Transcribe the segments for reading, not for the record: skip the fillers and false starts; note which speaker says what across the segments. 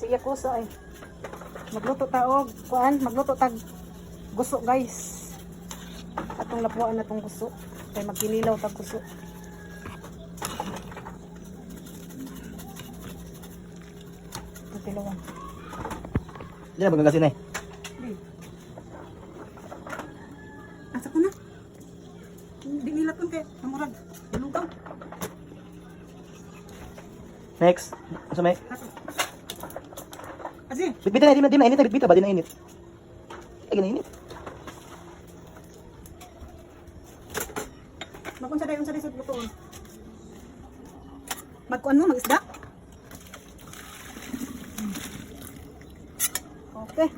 Speaker 1: Sige kuso ay. Magluto ta og kuan, magluto tag guso, guys. Atong lapuan na tong guso. Kay magkinilaw tag guso. Tilawan.
Speaker 2: Di na magagasin eh.
Speaker 1: Di. Asa ko na? Di nila tong kay namurag. Lugaw.
Speaker 2: Next. Ano may?
Speaker 1: Ato. Asi,
Speaker 2: Bitbita na, di na init, bitbita ba? Di na init. Ay, gina init.
Speaker 1: Magunsa day, unsa day sa lutoon. Magkuan mo, magisda? Okay.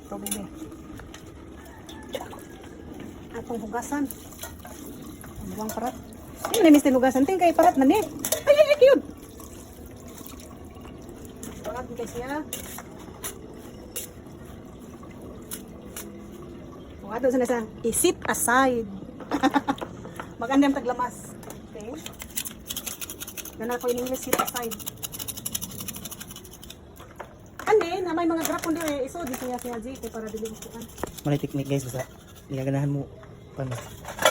Speaker 1: Ito, bebe. Atong hugasan. Ang buwang parat. Hindi na miss hugasan. Ting kay parat man eh. Ay, ay, ay, cute. Parat kay siya. Kung ato sa nasa, i-sit aside. Magandang taglamas. Okay? Gana ko in English, sit aside. Ande, na may mga grapon diri, iso di siya siya G kay para dili upuan.
Speaker 2: Malay technique, guys, basta. Hindi ka ganahan mo. Paano?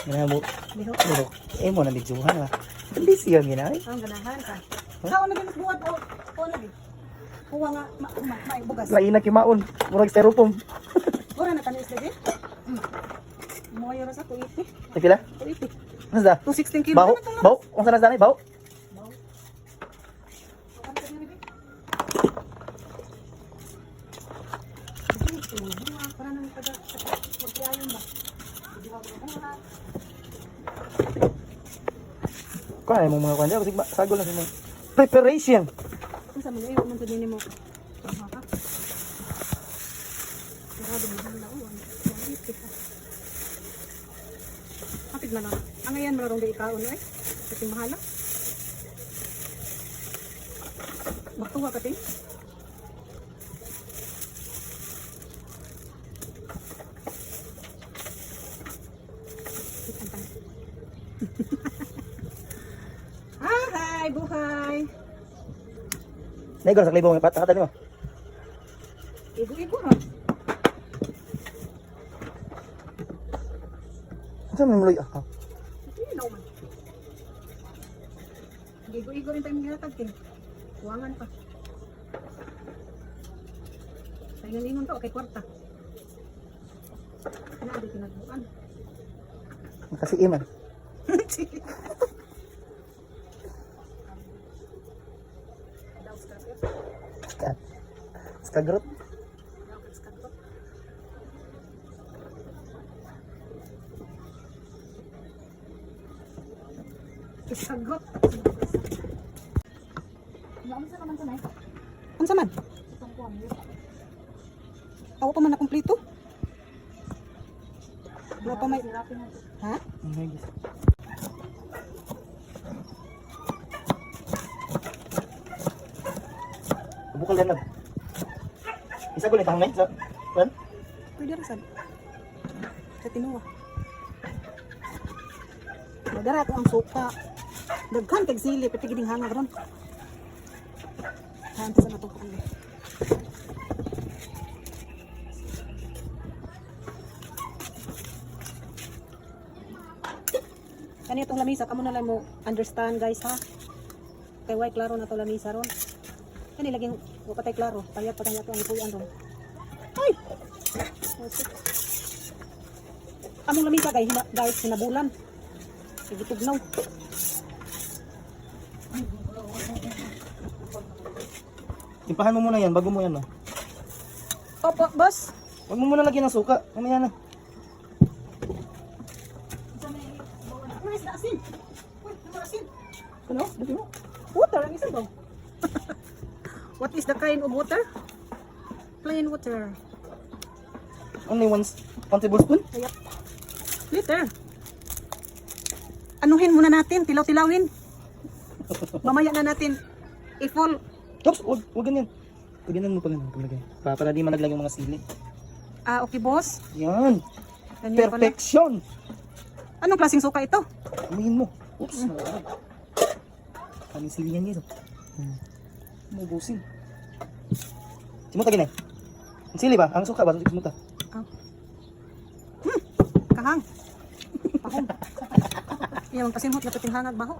Speaker 2: Ganahan mo.
Speaker 1: Lihok.
Speaker 2: Lihok. Eh mo na medyohan ah. Busy yan gina eh.
Speaker 1: Ang ganahan ka. Kaon na ginis buhat o o na gi. Kuha nga ma, ma, ma bugas.
Speaker 2: Lain na kimaon. Murag styrofoam.
Speaker 1: Ora na tanis lagi. Moyo ra sa 280.
Speaker 2: Tagpila?
Speaker 1: 280.
Speaker 2: Ano sa?
Speaker 1: 216 kilo.
Speaker 2: Baho?
Speaker 1: Ano itong
Speaker 2: Baho? Kung saan na baho?
Speaker 1: Baho. Para nang taga magkayon ba?
Speaker 2: Kuha mo mga kuha. Kasi sagol na sa mga preparation.
Speaker 1: Unsa man ayo man sad nimo? Aha ka. Sarado mo na uwan. Kapit na lang. Ang ayan mararong di ikaon ay. Kasi mahala. Magtuwa ka ting. Hi, buhay.
Speaker 2: Negro sa klibong patakatan mo.
Speaker 1: Igo-igo ra.
Speaker 2: Unsa man muloy ah?
Speaker 1: Hindi na man. Igo-igo rin tayo mga kay. Kuwangan pa. Tayo to, kay kwarta. Ano, di tinagbuan.
Speaker 2: Kasi iman. Skagrot.
Speaker 1: Isagot. Unsa man? Awa pa man na kumpleto. Wala pa may. Ha?
Speaker 2: Bukal lang. Isa ko nitang sa kan?
Speaker 1: Pwede ra sad. Sa tinuwa. Madara ko ang suka. Daghan kag sili pati giding hangag ron. Haan ta sa natong kuan. Kani itong lamisa, kamo na lang mo understand, guys, ha. Kay way klaro na to lamisa ron. Kani laging wa pa tay klaro, payat pa tayo ato ang ipuyan ron. Ay! Among lamisa guys, hina, guys, hinabulan. Sige tugnaw.
Speaker 2: Timpahan mo muna yan bago mo yan no.
Speaker 1: Opo, boss.
Speaker 2: Huwag mo muna lagyan ng suka. Mamaya na.
Speaker 1: Ano is asin? Uy, ano asin?
Speaker 2: Ano? Dito mo.
Speaker 1: Water ang isa ba? What is the kind of water? Plain water.
Speaker 2: Only one tablespoon?
Speaker 1: Ayap. Later. Anuhin muna natin, tilaw-tilawin. Mamaya na natin. I-full.
Speaker 2: Oops, wag ganyan. Pag ganyan mo pa ganyan, paglagay. Para di malaglag yung mga sili.
Speaker 1: Ah, okay, boss.
Speaker 2: Yan.
Speaker 1: Ganyan pala.
Speaker 2: Perfection.
Speaker 1: Anong klaseng suka ito?
Speaker 2: Amuyin mo. Oops. Kaming sili niyan, guys, oh. Mubusin. Simuta gini. Ang sili ba? Ang suka ba? Simuta.
Speaker 1: Ah. Kahang. Pahong. Iyang pasimhot na puting hangag baho.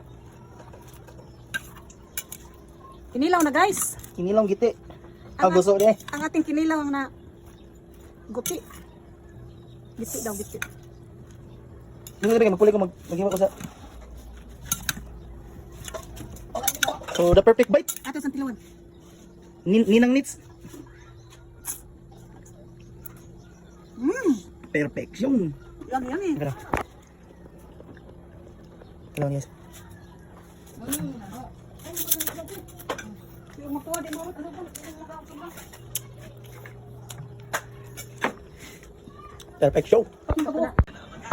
Speaker 1: Kinilaw na, guys.
Speaker 2: Kinilaw giti. Ah,
Speaker 1: Ang,
Speaker 2: gusto di.
Speaker 1: ang ating kinilaw ang na gupi. Giti daw, giti.
Speaker 2: Dito dito magpuli ko maghiwa ko sa. So the perfect bite.
Speaker 1: Ato sa tilawan.
Speaker 2: Ninang Nits. Perfection.
Speaker 1: Yummy, yummy.
Speaker 2: Tara. Kailangan, guys.
Speaker 1: Yung makuha din mo. Ano ba? Ano ba?
Speaker 2: Perfect show.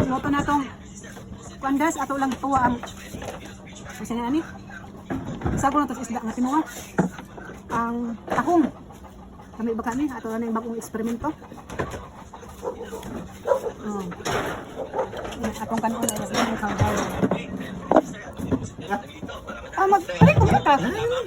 Speaker 1: Luto na tong kuan, guys, ato lang tuwa ang kasi na ani. Sago na to sa isda nga tinuwa. Ang tahong. Kami ba kami ato na yung bagong eksperimento. Oh. Atong kanon ay nasa. Ah, mag pare ko ka.